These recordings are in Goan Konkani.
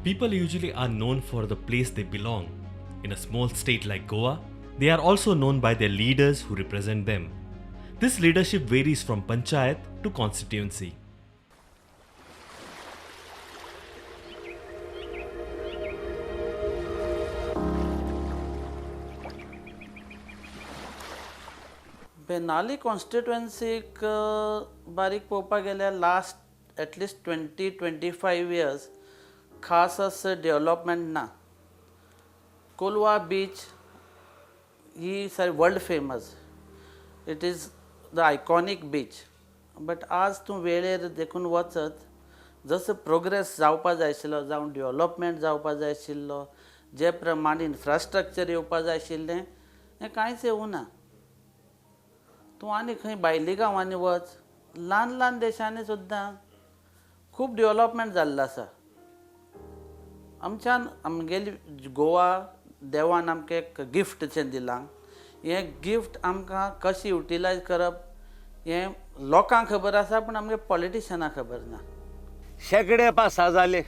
People usually are known for the place they belong. In a small state like Goa, they are also known by their leaders who represent them. This leadership varies from panchayat to constituency. Benaulim कॉन्स्टिट्युएन्सीक बारीक पळोवपाक गेल्यार last at least 20-25 years खास असं डेव्हलपमेंट ना. कोलवा बीच ही सारी world famous, it is the iconic beach, but आज तूं वेळेर देखून वचत जसो प्रोग्रेस जावपा जाय आशिल्लो, जावं डेव्हलपमेंट जावपा जाय आशिल्लो, जे प्रमाणे इन्फ्रास्ट्रक्चर येवपा जाय आशिल्लें, हें कांयच येवना. तूं आनी खंय भायल्या गांवांनी वच, ल्हान ल्हान देशांनी सुद्दां खूब डेव्हलपमेंट जाल्लो आसा. आमच्यान आमगेली गोवा देवान आमकां एक गिफ्ट शें दिलां. हें गिफ्ट आमकां कशें युटिलायज करप हें लोकांक खबर आसा, पूण आमगे पॉलिटिशनाक खबर ना. शेगडे पासा जाले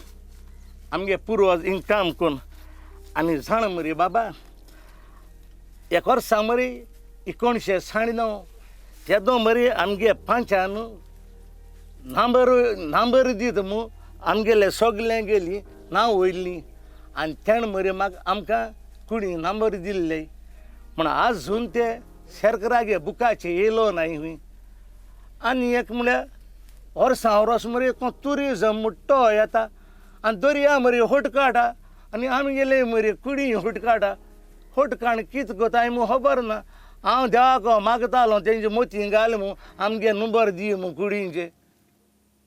आमगे पुर्वज हिंग काम करून. आनी जाण मरे बाबा, एक वर्सा मरे 1996 तेदो मरे आमगे पंचान नंबर नंबर दित मू आमगेले सगळे गेली नांव वयली आनी तेणें मरे म्हाका आमकां कुडी नंबर दिल्ले. पूण आजून ते सरकारागे बुकाचे येयलो नाय खंय. आनी एक म्हळ्यार वर्सां वर्स मरे ट्युरिजम म्हणटा तो येता आनी दर्या मरे होट काडटा आनी आमगेले मरे कुडी होट काडटा. होट काडून कितें कोताय म्हूण खबर ना. हांव देवाक मागतालो तेंचे मोती घाल म्हूण, आमगे नंबर दी म्हूण कुडींचे.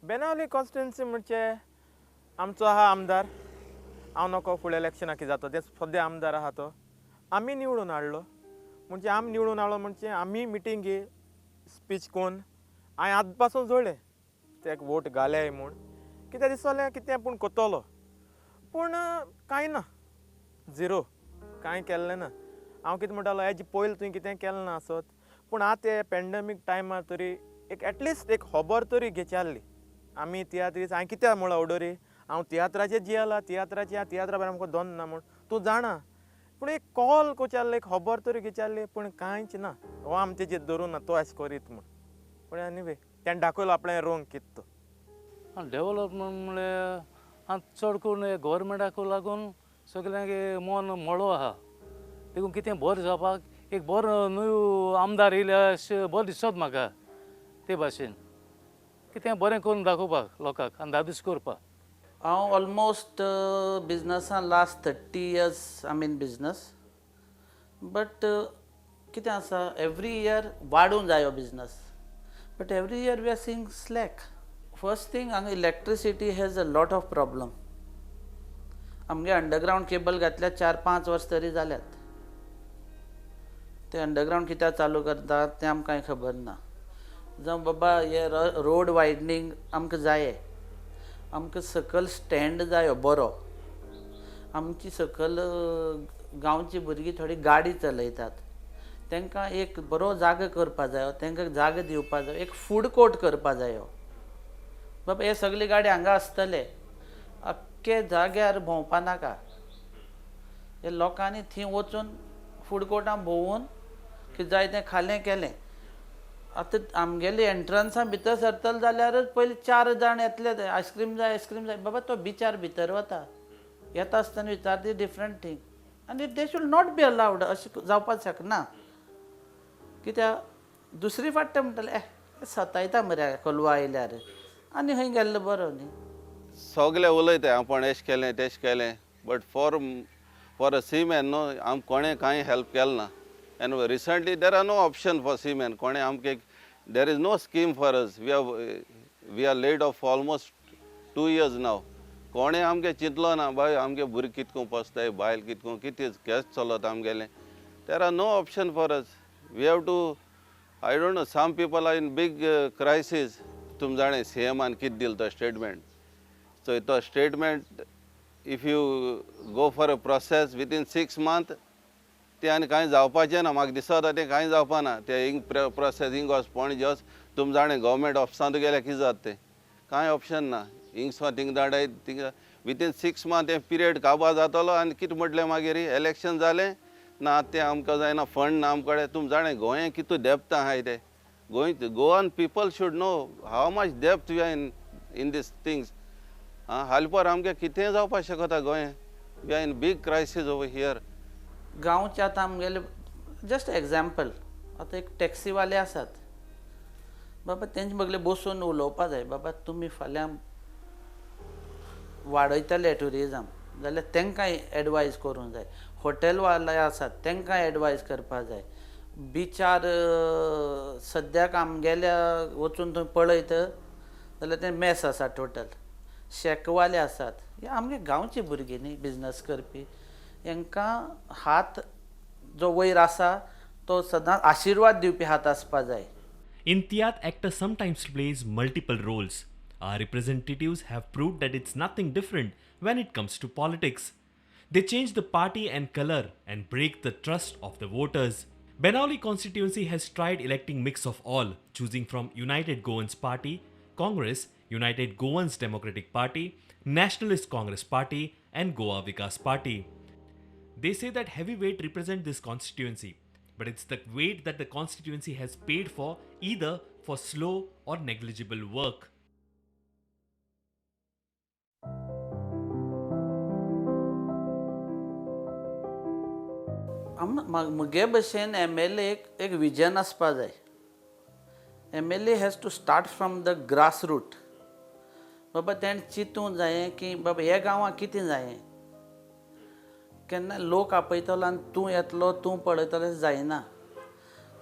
बेनावली कॉन्स्टिट्युएन्सी म्हणजे आमचो आहा आमदार, हांव नको फुडें इलेक्शनाक कितें जाता तें, सद्या आमदार आहा तो आमी निवडून हाडलो. म्हणजे आमी निवडून हाडलो म्हणजे आमी मिटींगे स्पीच कोन्न हांवें आतां पासून जोडलें तेका वोट घाले म्हूण. कित्याक दिसलें कितें पूण कोत्तलो, पूण कांय ना, झिरो, कांय केल्लें ना. हांव कितें म्हणटालो, हेजे पयलीं तुवें कितें केलें ना आसत, पूण आतां हे पेंडमीक टायमार तरी एक एटलिस्ट एक खबर तरी घेवची आसली. आमी तियात्रीस, हांवें कित्याक म्हळां ओडोरी, हांव तियात्राचेर जियेला, तियात्राचे तियात्रा भायर आमकां दोन ना म्हूण तूं जाणा, पूण एक कॉल करची आसली, एक खबर तरी घेवची आसली, पूण कांयच ना. हो आमचें तेजेर धरून ना तो अशें करीत म्हूण, पूण एनीवे तेणें दाखयलो आपणें रोंग कितें तो. डेवलपमेंट म्हळ्यार आतां चड करून गोवोरमेंटाक लागून सगल्यांक मन मोळो आहा. देखून कितें बरें जावपाक एक बरो न्हू आमदार येयल्यार अशें बरें दिसत म्हाका. ते भाशेन कितें बरें करून दाखोवपाक लोकांक आनी धादोस करपाक. हांव ऑलमोस्ट बिजनसान last 30 years I'm in business, but कितें आसा, एवरी इयर वाडूंक जायो business, but every year we are seeing slack. First thing, हांगा electricity has a lot of problem. आमगे अंडरग्रावंड केबल घातल्यार 4-5 वर्स तरी जाल्यात. ते अंडरग्रावंड कित्याक चालू करतात तें आमकां कांय खबर ना. जावं बाबा हे रोड वायडनींग आमकां जाये, आमकां सकयल स्टँड जायो बरो. आमची सकयल गांवची भुरगीं थोडी गाडी चलयतात, तांकां एक बरो जागो करपा जायो, तांकां जागो दिवपा जायो, एक फूड कोर्ट करपा जायो. बाबा हे सगळे गाडी हांगा आसतले, अख्खे जाग्यार भोंवपा नाका. हे लोकांनी थंय वचून फूड कोर्टान भोंवून कितें जाय तें खालें केलें. आतां आमगेले एंट्रन्सा भितर सरतले जाल्यारच पयलीं चार जाण येतले, ते आयस्क्रीम जाय, आयस्क्रीम जाय. बाबा तो बिचार भितर वता, येता आसतना विचारता डिफरंट थींग आनी they should not be allowed. अशें जावपाक शकना. कित्याक दुसरी फावट ते म्हणटले, ए सतायता मरे कोलवा आयल्यार, आनी खंय गेल्लो बरो न्ही. सगळे उलयताय आपूण एश केलें तेश केलें, but for a seaman न्हू, आम कोणें कांय हेल्प केलें ना. And recently there are no option for seaman. कोणें आमकां, there is no scheme for us. We are laid off almost 2 years now. कोणें आमगे चिंतलो ना बाय आमगे भुरगीं कितको पोसताय, बायल कितको, कितें केश चलता आमगेलें. There are no option for us. We have to, I don't know, some people are in big crisis. तुम जाणे सी एमान कितें दिलो तो स्टेटमेंट. सो तो statement, if you go for a process within 6 month, तें आनी कांय जावपाचें ना. म्हाका दिसता तें कांय जावपा ना. तें हिंग प्रोसेस हिंग वच पणजे वच, तुम जाणे गव्हर्मेंट ऑफिसांत गेल्यार कितें जाता तें, कांय ऑप्शन ना. हिंगसो थिंग धाडाय थिंग. विथीन 6 मंथ हें पिरियड काबार जातलो आनी कितें म्हटलें मागीर इलेक्शन जालें ना तें आमकां जायना, फंड ना आमचे कडेन. तुमी जाणा गोंय कितू डेप्थ आहाय ते. Goa, Goan people should know how much depth we are in these things. आं, हालीं पर आमगें कितेंय जावपाक शकता Goa. We are in big crisis over here. गांवचे आतां आमगेले, जस्ट एग्जाम्पल, आतां एक टॅक्सीवाले आसात बाबा, तेंचे बगले बसून उलोवपा जाय. बाबा, तुमी फाल्यां वाडयतले ट्युरिजम जाल्यार तांकां एडवायज करूंक जाय. हॉटेलवाले आसात, तांकां एडवायज करपा जाय. बिचार सद्याक आमगेल्या वचून थंय पळयत जाल्यार तें मेस आसा टोटल. शेकवाले आसात, हे आमगे गांवचे भुरगे न्ही बिजनस करपी. हांकां हात जो वयर आसा तो सदांच आशिर्वाद दिवपी हात आसपा जाय. In tiatr, actor sometimes plays multiple roles. Our representatives have proved that it's nothing different when it comes to politics. They change the party and color and break the trust of the voters. Benaulim constituency has tried electing mix of all, choosing from United Goans Party, Congress, United Goans Democratic Party, Nationalist Congress Party and Goa Vikas Party. They say that heavyweight represent this constituency, but it's the weight that the constituency has paid for, either for slow or negligible work. आम म्हगे भशेन एम एल एक एक विजन आसपा जाय. MLA has to start from the grass root. बाबा, तेणें चिंतूंक जायें की बाबा, ह्या गांवांत कितें जायें. केन्ना लोक आपयतलो आनी तूं येतलो, तूं पळयतलो अशें जायना.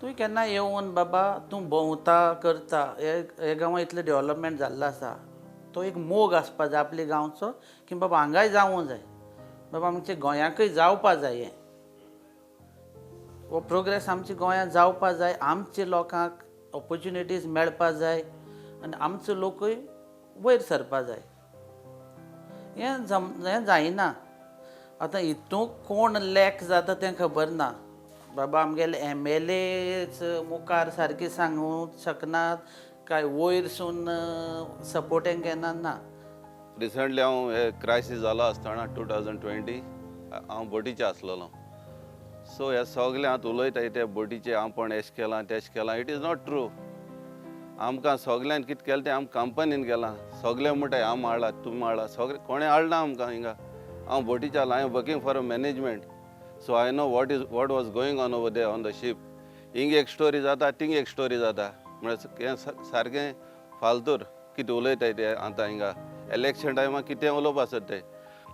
तुवें केन्ना येवन बाबा तूं भोंवता करता, हे हे गांवांत इतलें डेवलपमेंट जाल्लो आसा, तो एक मोग आसपा जाय आपल्या गांवचो की बाबा हांगाय जावूं जाय, बाबा आमच्या गोंयाकय जावपा जाय. हें हो प्रोग्रेस आमच्या गोंयांत जावपा जाय, आमच्या लोकांक ऑपोर्चुनिटीज मेळपा जाय आनी आमचो लोकूय वयर सरपा जाय. हें जम हें जायना. आतां हितूंत कोण लॅक जाता तें खबर ना. बाबा, आमगेले एम एल एच मुखार सारकी सांगूंक शकनात काय वयरसून सपोर्ट घेना ना. रिसंटली हांव हे क्रायसीस जालो आसतना 2020 हांव बोटीचे आसलेलो. सो हे सगळे आतां उलयताय ते बोटीचे, आपूण एश केलां तेश केलां, it is not true. आमकां सगल्यांक कितें केलें तें आमकां कंपनीन केलां. सगळे म्हणटाय आम हाडला, तुमी हाडला, सगळे कोणें हाडना आमकां हिंगा. हांव बोटीचे आसलो, I am working for a management, so I know what was going on over there on the ship. हिंग एक स्टोरी जाता, थिंग एक स्टोरी जाता, म्हळ्यार हें सारकें फालतूर कितें उलयताय ते. आतां हिंगा इलेक्शन टायमार कितें उलोवपा सोदताय.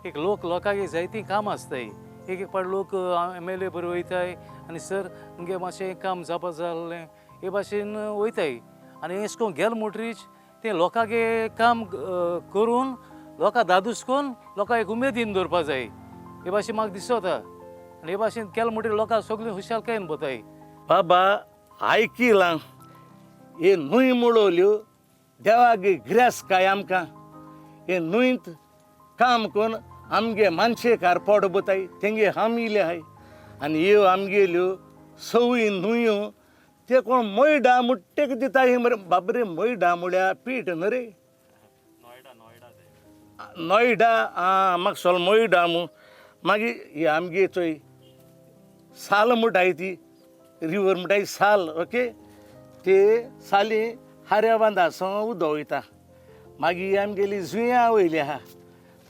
एक लोक लोकांक जायतीं कामां आसताय. एक एक पाट लोक एम एल ए बरोबर वयताय आनी सर मुगे मातशें काम जावपा जाय आहलें, हे भाशेन वयताय. आनी एशें कोन्न गेल म्हणटरीच तें लोकांगे काम करून लोकां दादूस करून लोकांक एक उमेदीन दवरपा जाय, हे भाशेन म्हाका दिसता. आनी हे भाशेन केलें म्हणटरीर लोकां सगळीं खुशालकायेन भोंवताय. बाबा, आयकिलां हे न्हंय मुळवल्यो देवागे गिरेस्त काय आमकां. हे न्हंयत काम करून आमगे मानशेकार पोट बोताय, तेंगे हाम इले आहाय. आनी ह्यो आमगेल्यो सवय न्हंयो ते कोण मैडा मुट्टेक दिता हे मरे. बाबरे, मैडा म्हळ्यार पीठ न्हू रे? नोयडा. आं, म्हाका सोल मैडा मू. मागीर ही आमगे चोय साल म्हणटाय, ती रिवर म्हणटाय साल. ओके, ते साली हाऱ्या बांदा सो उदक वयता. मागीर आमगेली जुंया वयली आहा.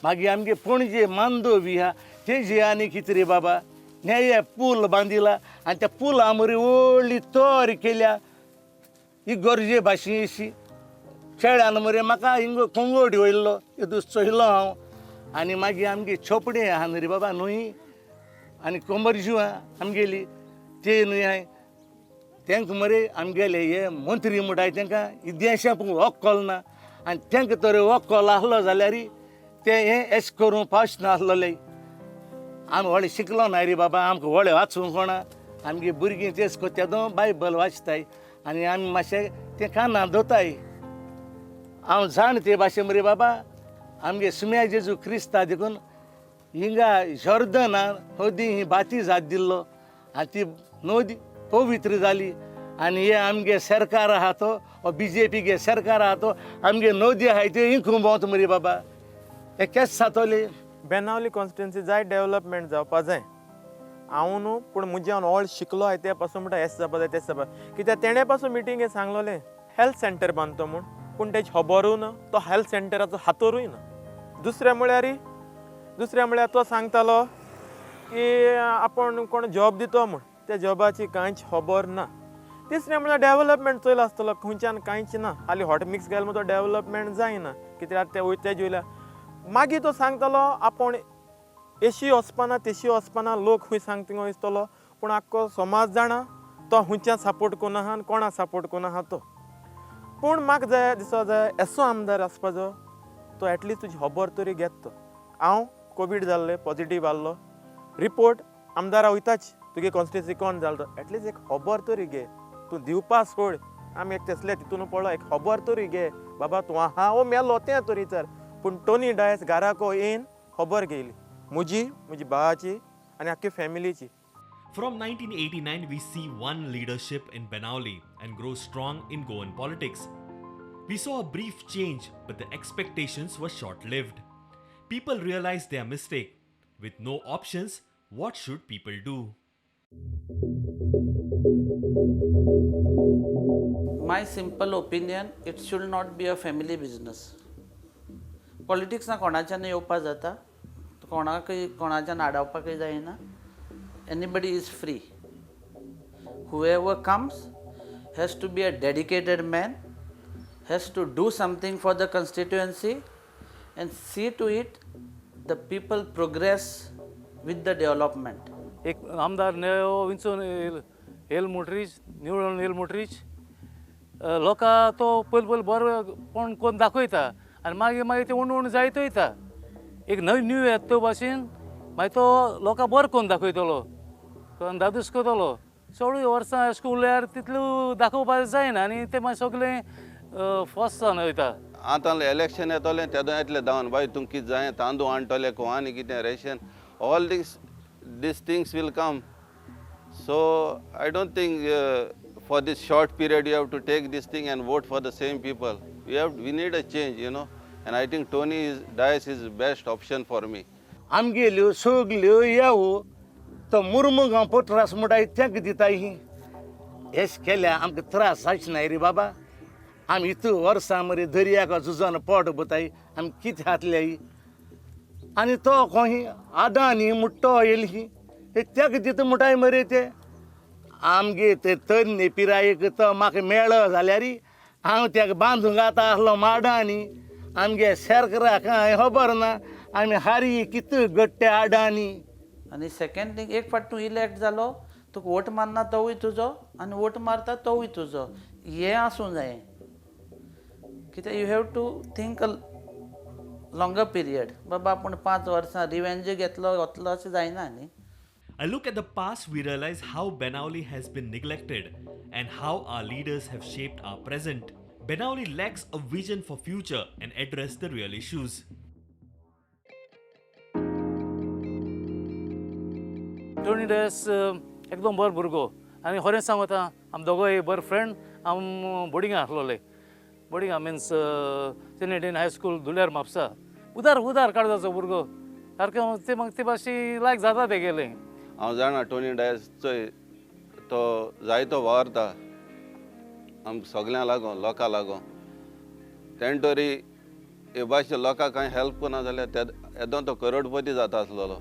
मागीर आमगे पणजे मांदोवी आहा, तेजी आनी कितें रे बाबा, नेये पूल बांदिला आनी त्या पुला मरे व्हडली तोर केल्या ही गरजे भाशेन. अशी खेळ्यान मरे म्हाका हिंग कोंगोडी वयल्लो येदूस चोयलो हांव. आनी मागीर आमगे चोपडे आहा न्हू रे बाबा न्हूय, आनी कोमरजू आहा आमगेली ते न्हूय आहाय. तेंका मरे आमगेले हे मंत्री म्हणटाय तेंकां इदेशें पूण व्हंकल ना. आनी तेंकां तर व्हंकल आसलो जाल्यार ते हें एश करूंक पावचे नासलोले. आमी व्हडलें शिकलो ना रे बाबा, आमकां व्हडलें वाचूंक कोणा. आमगे भुरगीं तेच कोत्ता तेदो बायबल वाचताय आनी आमी मातशें तें कानार दवरताय. हांव जाण ते भाशेन मरे बाबा, आमगे सुम्या जेजू क्रिस्ता देखून हिंगा जॉर्दना नदी ही बाती जात दिल्लो आनी ती नदी पवित्र जाली. आनी हे आमगे सरकार आहा तो, हो बीजेपी गे सरकार आहा तो आमगे नदी आहाय त्यो इंकूंक भोंवता मरे बाबा. हे केश जातोली. बेनावली कॉन्स्टिट्युन्सी जाय डेवलपमेंट जावपा जाय. हांव न्हू पूण म्हजें हांव ऑल शिकलो आहाय ते पासून म्हणटा हें जावपा जाय तें जावपा, कित्याक तेणें पासून मिटींगे सांगलोलें हेल्थ सेंटर बांदतो म्हूण, पूण तेजी खबरूय ना, तो हेल्थ सेंटराचो हातोरूय ना. दुसरें म्हळ्यार तो सांगतालो की आपूण कोण जॉब दितो म्हूण, त्या जॉबाची कांयच खबर ना. तिसरें म्हळ्यार डेवलपमेंट चोयला आसतलो खंयच्यान कांयच ना, हालीं हॉट मिक्स घाल तो डेवलपमेंट जायना कित्याक ते वयते वयल्या. मागीर तो सांगतालो आपूण एशी वचपाना तेशी वचपाना, लोक खंय सांग थिंगा वयतलो, पूण आख्खो समाज जाणा तो खंयच्यान सपोर्ट कोन्न आहा आनी कोणा सपोर्ट कोन्न आहा तो. पूण म्हाका जाय दिसो जाय एसो आमदार आसपाचो तो एटलिस्ट तुजी खबर तरी घेत तो. हांव कोवीड जाल्लें पॉजिटीव आहलो रिपोर्ट आमदारा वयताच तुगे कॉन्स्टिट्युन्सी कोण जालो तो एटलिस्ट एक खबर तरी घे, तूं दिवपा सोड आमी एक तेसले तितून पडलो, एक खबर तरी घे बाबा तूं आहा वो मेलो तें तरी विचार. पूण टोनी डायस घराको येवन खबर घेयली म्हजी, म्हजी भावाची आनी आख्खी फॅमिलीची. From 1989, we see one leadership in Benaulim and grow strong in Goan politics. We saw a brief change, but the expectations were short lived. People realized their mistake. With no options, what should people do? My simple opinion, it should not be a family business. Politics ना कोणाच्यान येवपा जाता, कोणाकय कोणाच्यान आडावपाकय जायना. Anybody is free. Whoever comes has to be a dedicated man, has to do something for the constituency and see to it the people progress with the development. एक आमदार नवो विंचून येयल येयल म्हणटरीच, निवडून येयल म्हणटरीच लोकां तो पयलीं पयलीं बरो कोण कोण दाखयता आनी मागीर मागीर ते उणू उणू जायत वयता. एक नवी न्यू येता तो भाशेन मागीर तो लोकां बरो कोन्न दाखयतलो, कोन्न दादूस करतलो. चडूय वर्सां अशें करून उरल्यार तितलो दाखोवपाक जायना आनी तें मागीर सगळें फॉस जावन वयता. आतां इलेक्शन येतलें तेदो येतलें धांवन, बाय तुमकां कितें जाय, तांदूळ हाडटले, आनी कितें ration, all these things will come. So I don't think for this short period you have to take this thing and vote for the same people. We need a change, and I think Tony Dias is best option for me. आमगेल्यो सगल्यो येवो तो मुर्मू गांव पत्रास म्हणटाय तेंका दिताय. ही हेश केल्या आमकां त्रास जायच नाय रे बाबा. आमी इतू वर्सां मरे दर्याक झुजोन पोट भोताय, आमी कितें जातले? आनी तो खंय आदानी मुट्टो येयली हे तेका दिता म्हणटाय मरे. ते आमगे ते तरणे पिरायेक तो म्हाका मेळ्ळो जाल्यार हांव तेका बांदूंक जाता आसलो माडांनी. आमगे सरकाराक कांय खबर ना आमी हारी कितू गट्टे आडानी. आनी सेकंड थिंग, एक फावट तूं इलेक्ट जालो, तुका वोट मारना तोवूय तुजो आनी वोट मारता तोवूय तुजो, हें आसूं जाय. कित्याक you have to think a longer period. बाबा आपूण 5 वर्सां रिवेंज घेतलो वतलो अशें जायना न्ही. A look at the past, we realize how Benaulim has been neglected and how our leaders have shaped our present. Benaulim lacks a vision for future and address the real issues. Tony Dias एकदम बरो भुरगो आनी खरें सांगता, आम दोगोय बरे फ्रेंड. आम बोर्डिंगा आसलोले, बोर्डिंगा मिन्स सेनेडीन हायस्कूल, धुल्यार, म्हापसा. उदार उदार काळजाचो भुरगो सारकें. ते म्हाका ते भाशेन लायक जाता तेगेलें. हांव जाणा टोनी डायस चोय तो जायतो वावरता आमकां सगळ्यां लागून, लोकां लागून. तेणें तरी हे भाशेन लोकांक कांय हेल्प करना जाल्यार ते येदो तो करोडपती जाता आसलेलो.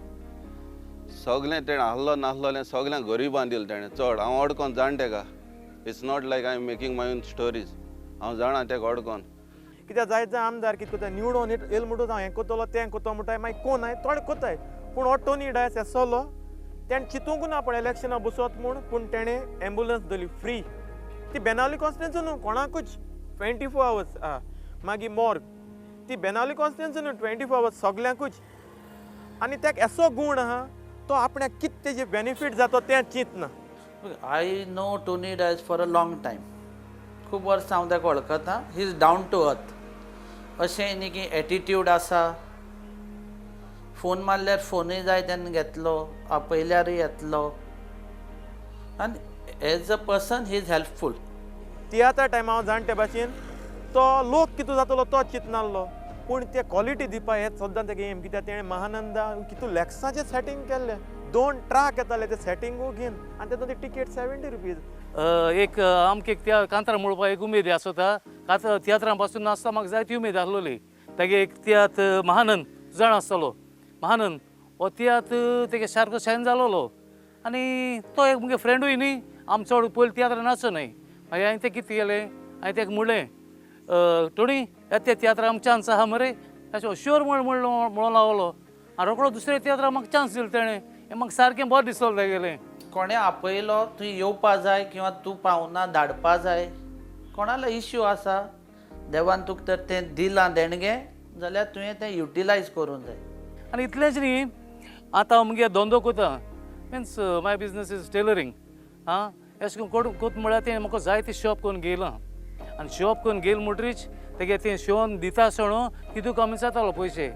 सगळें तेणें आहलो नासलोलें सगळ्यांक गरिबां दिलें तेणें चड. हांव वळखोन जाण तेका, it's not like I am making my own stories. हांव जाणा तेका वळखोन. कित्याक जायत जाय आमदार कितें करता, निवडून येयल म्हणटूच हांव हें करतलो तें करतलो म्हणटाय, मागीर कोण नाय थोडे कोताय. पूण हो टोनी डायस आसलो, तेणें चिंतूंक ना पूण इलेक्शनाक बसत म्हूण, पूण तेणें एम्बुलन्स धरली फ्री. ती बेनावली कॉन्स्टिट्युन्सी न्हू कोणाकूच 24 आवर्स आहा. मागीर मॉर्ग ती बेनावली कॉन्स्टिट्युन्सी न्हू, 24 आवर्स सगल्यांकूच. आनी तेका असो गूण आहा, तो आपणाक कितें तेजे बेनिफीट जातो तें चिंतना. I know Tony Dias for a long time. खूब वर्सां हांव ताका वळखता. He is down to earth. अशें न्ही की एटिट्यूड आसा. फोन मारल्यार फोनूय जाय तेन्ना घेतलो, आपयल्यारूय येतलो आनी as a person he is helpful. तियात्रा टायमा हांव जाणटे भाशेन तो लोक कितें जातलो तो चिंतनासलो. पूण ते क्वॉलिटी दिवपा हें सद्दां तेगे एम, कित्याक तेणें महानंदा कितू लॅक्साचें सेटींग केल्लें, 2 ट्रक येताले ते सेटिंगू घेवन आनी तेतून ती टिकेट 70 रुपीज. एक आमकां एक त्या कांतारां म्हणपाक एक उमेद आसता, तियात्रां पासून नासता म्हाका जायती उमेद आसलोली. तेगे एक तियात्र महानंद जाण आसतलो, महानंद हो तियात्र तेगे सारको शेन जालोलो आनी तो एक मुगे फ्रेंडूय न्ही, आम चड पयलीं तियात्रां नाचो न्हय. मागीर हांवें तें कितें केलें, हांवें तेका म्हणलें टोणी येता त्या तियात्रां आमकां चान्स आसा मरे, अशें शुअर म्हणून लागलो आनी रोकडो दुसऱ्या तियात्रां म्हाका चान्स दिलो तेणें, हें म्हाका सारकें बरें दिसलें तेगेलें. कोणें आपयलो तूं येवपा जाय किंवा तूं पावना धाडपा जाय, कोणालो इश्यू आसा देवान तुका तर तें दिलां देणगें जाल्यार तुवें तें युटिलायज करूंक जाय. आनी इतलेंच न्ही, आतां हांव मुगे धंदो करता, means my business is tailoring. आं अशें करून कोत म्हळ्यार तें म्हाका जायते शॉप करून घेयलां आनी शॉप करून घेयल म्हणटरीच तेगे तें शिंवोन दिता आसतना तितू कमी जातालो पयशे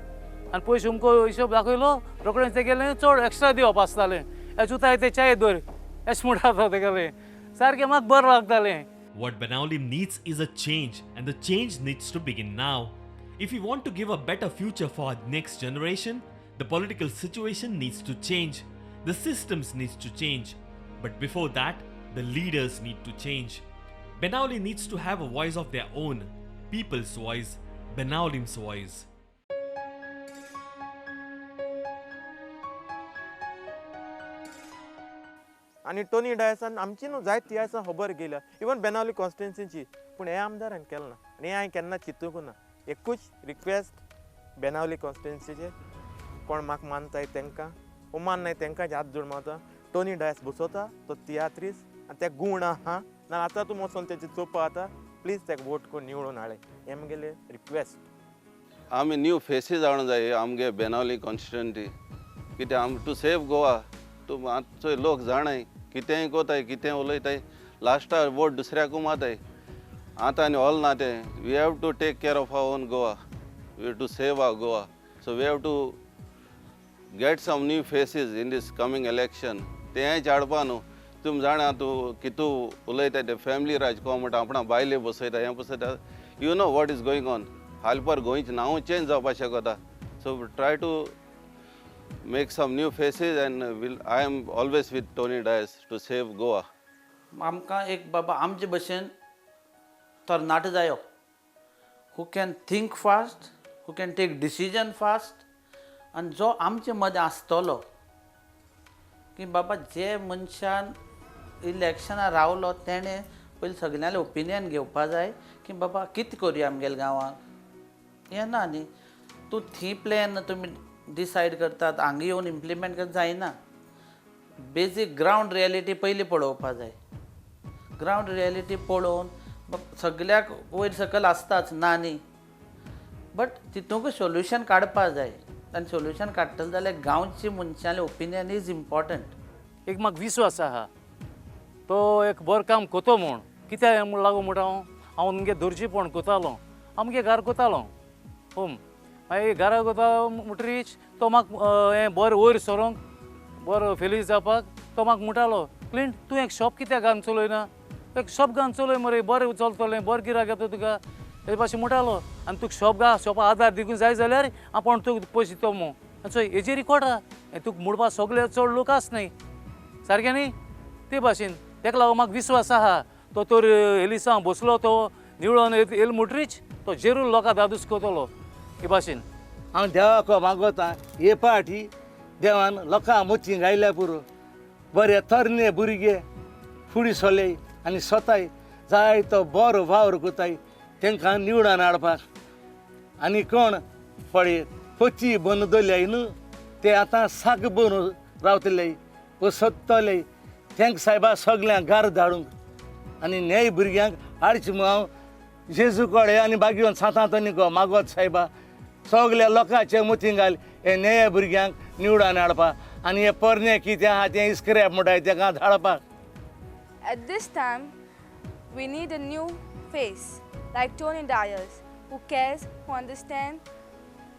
आनी पयशे अमको हिशोब दाखयलो रोखडें तेगेलें चड एक्स्ट्रा दिवप आसतालें. एजुताय ते च्याय दवर अशें म्हणटा तेगेलें, सारकें म्हाका बरें लागतालें. What Benaulim needs is a change, and the change needs to begin now. If we want to give a better future for our next generation, the political situation needs to change, the systems needs to change. But before that, the leaders need to change. Benaulim needs to have a voice of their own, people's voice, Benaulim's voice. आनी टोनी डायसान आमची न्हू जायत तियात्रां खबर गेल्या इवन बेनावली कॉन्स्टिट्युन्सीची, पूण हे आमदारान केलें ना आनी हें हांवें केन्ना चिंतूंक ना. एकूच रिक्वेस्ट बेनावली कॉन्स्टिट्युन्सीचे कोण म्हाका मानताय तांकां ओ माननाय तांकां हात जोड मारता, टोनी डायस बसोता तो तियात्रीस आनी ते गूण आहा ना आतां तूं वचोन तेची चोवपा आतां प्लीज ताका वोट करून निवडून हाडे, हें म्हगेलें रिक्वेस्ट. आमी न्यू फेसीस हाडूंक जाय आमगे बेनावली कॉन्स्टिट्युन्सी, कित्याक आम टू सेव गोवा. तूं आतां चोय लोक जाणाय कितेंय कोताय कितें उलयताय, लास्टाक वोट दुसऱ्याकू मारताय. आतां आनी ऑल ना तें, we have to take care of our own Goa, we have to save our Goa. So we have to get some new faces in this coming election. तेंय हाडपा न्हू, तुमी जाणा तूं कितू उलयता ते फॅमिली राजकोण म्हणटा, आपणा बायले बसयता हें बसयता, you know what is going on. हाल पर गोंयचें नांव चेंज जावपाक शकता. So try to make some new faces and I am always with Tony Dias to save Goa. आमकां एक बाबा आमचे भशेन तरणाटो जायो, who can think fast, who can take decision fast, आनी जो आमचे मदें आसतलो की बाबा जे मनशान इलेक्शनाक रावलो तेणें पयलीं सगल्यांले ओपिनियन घेवपा जाय की बाबा कितें करुया आमगेल्या गांवांत. हें ना न्ही, तूं थंय प्लॅन तुमी डिसायड करतात हांगा येवन इम्प्लिमेंट करत जायना. बेजीक ग्रावंड रियलिटी पयलीं पळोवपा जाय. ग्रावंड रियलिटी पळोवन सगल्याक वयर सकयल आसताच ना न्ही, बट तितूंक सोल्युशन काडपा जाय आनी सोल्युशन काडटले जाल्यार गांवची मनशांले ओपिनियन is important. एक म्हाका विस्वास आहा तो एक बरें काम कोतो म्हूण, कित्याक म्हूण लागू म्हणटा हांव, हांव आमगे दर्जीपण कोतालो, आमगे घर कोतालो होम, मागीर घरा कोता म्हणटरीच तो म्हाका हें बरें वयर सरोंक बरो फेलीज जावपाक तो म्हाका म्हणटालो, क्लिंट तूं एक शॉप कित्याक घालून चलयना, एक शॉप घालून चलय मरे, बरें चलतलें, बरें गिरायक येता तुका, हे भाशेन म्हणटालो. आनी तुका शॉप गा शॉपा आदार दिवंक जाय जाल्यार आपूण तुका पयशे दितो म्हूण. चोय हेजेर रिकॉर्ड आहा, तुका म्हणपाक सगळे चड लोक आस न्हय, सारकें न्ही. ते भाशेन तेका लागून म्हाका विस्वास आहा तो तर एलिसांव बसलो तो निवळोन येयल म्हणटरीच तो जेरूल लोकां दादूस करतलो हे भाशेन. हांव देवाक मागोता हे पाटी देवान लोकां मोती घायल्या पुरो, बरे तरणे भुरगे फुडें सरले आनी स्वताय जाय तो बरो वावर करताय तांकां निवडून हाडपाक. आनी कोण पळय पची बंद दवरल्याय न्हू ते आतां साक भरून रावतले सोदतले तांकां सायबा सगल्यांक गार धाडूंक आनी न्याय भुरग्यांक हाडचे म्हूण हांव जेजू कडेन आनी बागेवन सांतांतोनी मागोत सायबा सगल्या लोकांचे मोती घाल हे न्याय भुरग्यांक निवडून हाडपाक आनी हे पोरणे कितें आहा तें इस्क्रॅप म्हणटाय तेका धाडपाक. At this time, we need a new face like Tony Dias, who cares, who understands,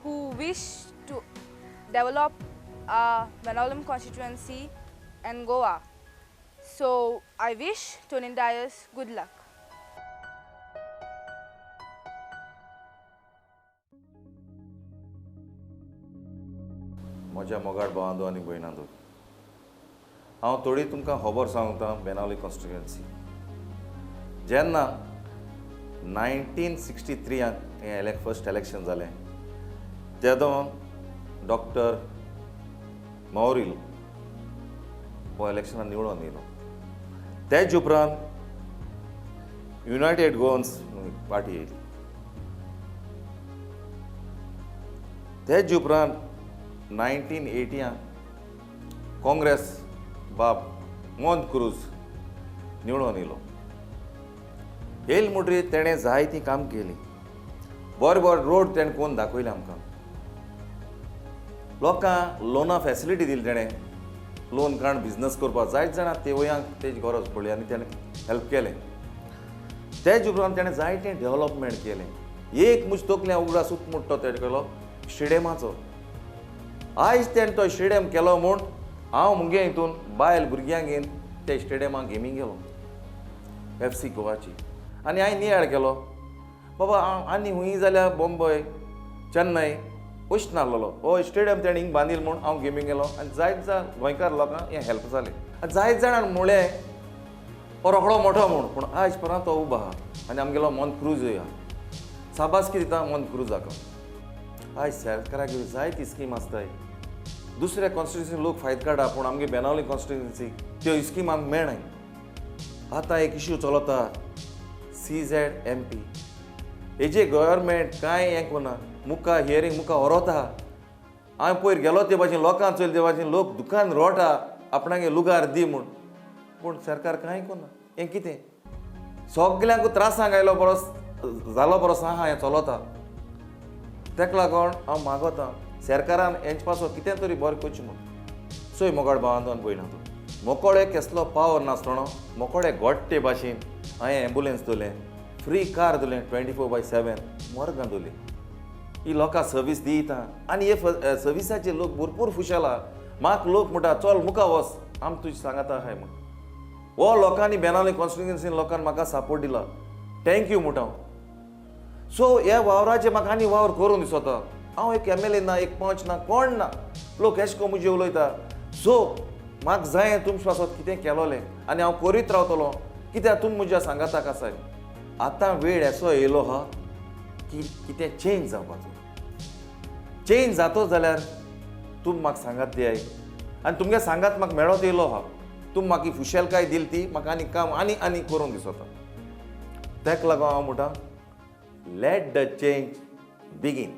who wish to develop our Benaulim constituency and Goa. So I wish Tony Dias good luck. म्हज्या मोगाळ भावांदो आनी भयणांदो, हांव थोडी तुमकां खबर सांगता बेनावली कॉन्स्टिट्युएन्सी. जेन्ना 1963 हें फर्स्ट इलेक्शन जालें तेदो डॉक्टर मौरील हो इलेक्शनान निवडून येयलो. तेज उपरांत युनायटेड गोवन्स पार्टी येयली. तेज उपरांत 1980 काँग्रेस बाब मोंत क्रूज निवडून येयलो. येयल म्हणटरीर तेणें जायतीं काम केलीं, बरें बरें रोड तेणें कोन्न दाखयले आमकां. लोकांक लोना फॅसिलिटी दिली तेणें, लोन काडून बिजनस करपाक जायत जाणां ते वयांक तेजी गरज पडली आनी तेणें हेल्प केलें. तेज उपरांत तेणें जायतें डेवलपमेंट केलें. एक म्हजे तकल्या उगडास म्हणटा तो तेणें केलो स्टेडियमाचो. आयज तेणें तो स्टेडियम केलो म्हूण हांव मुगे हितून बायल भुरग्यांक घेवन ते स्टेडियमाक गेमींग गेलो एफ सी गोवाची. आनी हांवें नियाळ केलो, बाबा हांव आनी हुंय जाल्यार बॉम्बय चेन्नय वच नासलेलो, हो स्टेडियम तेणें हिंग बांदिल म्हूण हांव गेमींग गेलो आनी जायत जाण गोंयकार लोकांक हें हेल्प जालें. आनी जायत जाणान म्हळें हो रोखडो मोठो म्हूण, पूण आयज पर्यंत तो उबो आहा आनी आमगेलो मोन क्रूजूय आहा. साबासकी दिता मोन क्रुजाक. आयज सरकाराक जायती स्कीम आसताय, दुसऱ्या कॉन्स्टिट्युन्सी लोक फायदो काडटा, पूण आमगे बेनावली कॉन्स्टिट्युन्सी त्यो स्कीम आमकां मेळनाय. आतां एक इश्यू चलता CZMP, हेजे गव्हर्मेंट कांय हें कोना, मुखार हियरींग मुखार व्हरोता. हांवें पयर गेलो ते भाशेन लोकांक चोयले ते भाशेन लोक दुकान रोटा आपणागे लुगार दी म्हूण, पूण सरकार कांय कोना. हें कितें सगल्यांक त्रासांक आयलो परस जालो परस आहा हें चलता. तेका लागून हांव मागोता सरकारान हेंचे पासो कितें तरी बरें करचें म्हूण. चोय मोगाळ भावांदो आनी भयणां, मोकोडे केसलो पावर नासतना मोकोडे गोडटे भाशेन हांवें एम्बुलन्स दिलें, फ्री कार दिलें, 24/7 मोर्गां दिली. ही लोकां सर्वीस दिता आनी हे सर्विसाचे लोक भरपूर खुशाला. म्हाका लोक म्हणटा चल मुखार वच, आम तुजी सांगाता आहाय म्हूण. हो लोकांनी बेनावली कॉन्स्टिट्युन्सीन लोकांनी म्हाका सपोर्ट दिला, thank you म्हणटा हांव. सो ह्या वावराचें म्हाका आनी वावर करूं दिसता. हांव एक MLA ना, एक पंच ना, कोण ना, लोक एश कोन्न मुजे उलयता. सो म्हाका जाय तुमचे पासत कितें केलोलें आनी हांव करीत रावतलो, कित्याक तुमी म्हज्या सांगाताक आसाय. आतां वेळ असो येयलो आहा की कितें चेंज जावपाचो. चेंज जातो जाल्यार तुमी म्हाका सांगात दियाय आनी तुमगे सांगात म्हाका मेळत येयलो आहा. तुमी म्हाका फुशेलकाय दिली ती म्हाका आनी काम आनी आनी करूंक दिसता. तेका लागून हांव म्हणटा, let the change begin.